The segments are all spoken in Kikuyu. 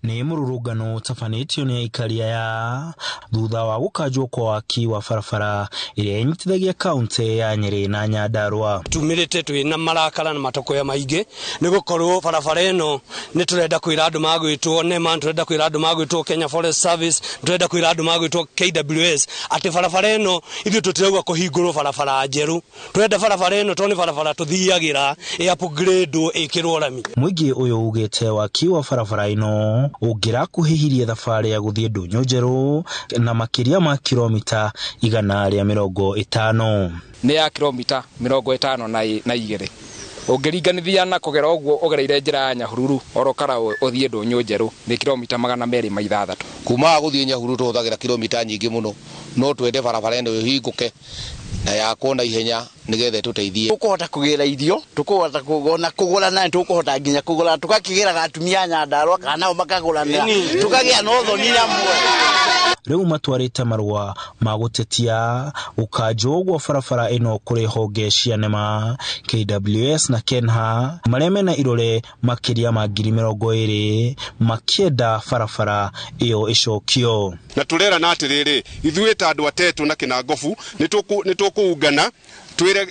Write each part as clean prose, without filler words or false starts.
Nĩ mũrũrũngano ũtabanĩtio nĩ aikari aya thutha wa gũkanjwo kwa waki wa barabara ĩrĩa ĩnyitithagia kaunti ya Nyĩrĩ na Nyandarua. Tumĩrĩte twĩ na marakara na matokoya maingĩ nĩ gũkorwo barabara ĩno nĩ tũrenda kwĩra andũ magwĩtwo NEMA, tũrenda kwĩra andũ magwĩtwo Kenya Forest Service, tũrenda kwĩra andũ magwĩtwo KWS atĩ barabara ĩno ithuĩ tũtirauga kũhingũrwo barabara njerũ, tũrenda barabara ĩno tondũ nĩ barabara tũthiagĩra ĩ upgrade ĩkĩrwo rami. Mũingĩ ũyũ ugĩte waki wa barabara ĩno ũngĩrakuhĩhirie thabarĩ ya gũthiĩ ndũnyũ njerũ na makĩria ma kilomita 150. Nĩ ya kilomita 52 ũngĩringanithia na kũgera ũguo ũgereire njĩra ya Nyahururu oro kara ũthiĩ ndũnyũ njerũ nĩ kilomita 206. Kuma gũthiĩ Nyahururu tũhũthagĩra kilomita nyingĩ mũno, no twende barabara ĩno ĩhingũke na yakwo na ihenya nĩgetha ĩtũteithie. Tũkũhota kũgĩra irio, tũkũhota kũgũra na tũkũhota nginya kũgũra, tũgakĩgĩraga atumia a Nyandarua kana nao makagũranĩra, tũkagĩa na ũthoni na muoyo. Rĩu matwarĩte marũa ma gũtetia gũkanjwo gwa barabara ĩno kũrĩ honge cia NEMA, KWS na KENHA marĩa mena irore makĩria ma 20,000 makĩenda barabara ĩyo ĩcokio. Na tũrerana atĩrĩrĩ, ithuĩ ta andũ atetũ na Kĩnangobu nĩ tũkũungana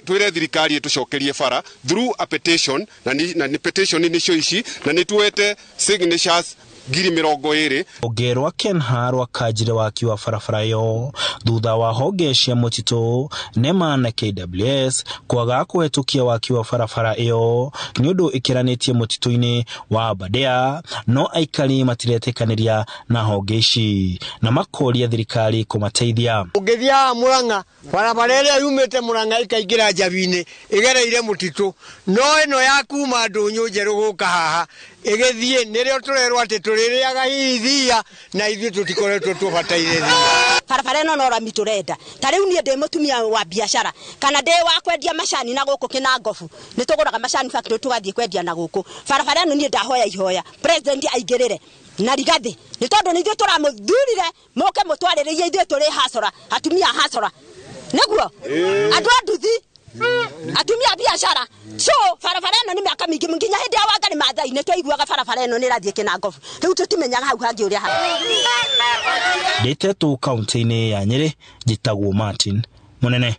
twĩre thirikari ĩtũcokerie bara through a petition, na nĩ petition nĩcio ici, na nĩ tuoete signatures 20,000. Rũhonge rwa KENHA rwakanjire waki wa barabara ĩyo thutha wa honge cia mũtitũ NEMA na KWS kwaga kũhetũkia waki wa barabara ĩyo nĩ ũndũ ĩkĩranĩtie mũtitũ-inĩ wa Aberdare, no aikari matiretĩkanĩria na honge ici na makoria thirikari kũmateithia. Ũngĩthiaga Murang'a, barabara ĩrĩa yumĩte Murang'a ĩkaingĩra Njabi-inĩ ĩgereire mũtitũ, no ĩno ya kuma ndũnyũ njerũ gũka haha ĩgĩthiĩ nĩrĩo tũrerwo atĩ tũrĩrĩaga hihi thia, na ithuĩ tũtikoretwo tũbataire thia. Barabara ĩno no rami tũrenda. Ta rĩu niĩ ndĩ mũtumia wa biacara kana ndĩ wa kwendia macani na gũkũ Kĩnangobu, nĩ tũgũraga macani factory tũgathiĩ kwendia na gũkũ. Barabara ĩno niĩ ndahoya ihoya president aingĩrĩre na Rigathĩ, nĩ tondũ nĩ ithuĩ tũramũthurire mũke mũtwarĩrĩrie, ithuĩ tũrĩ hasora, atumia a hasora, nĩguo andũ a nduthi, atumia a biacara. So barabara ĩno nĩ mĩaka mĩingĩ nginya hĩndĩ ya Wangari Maathai nĩ twaiguaga barabara ĩno nĩ ĩrathiĩ Kĩnangobu, rĩu tũtimenyaga hau hangĩ ũrĩa hangĩ. Ndĩtetũ kaunti-inĩ ya Nyĩrĩ, njĩtagwo Martin Mũnene.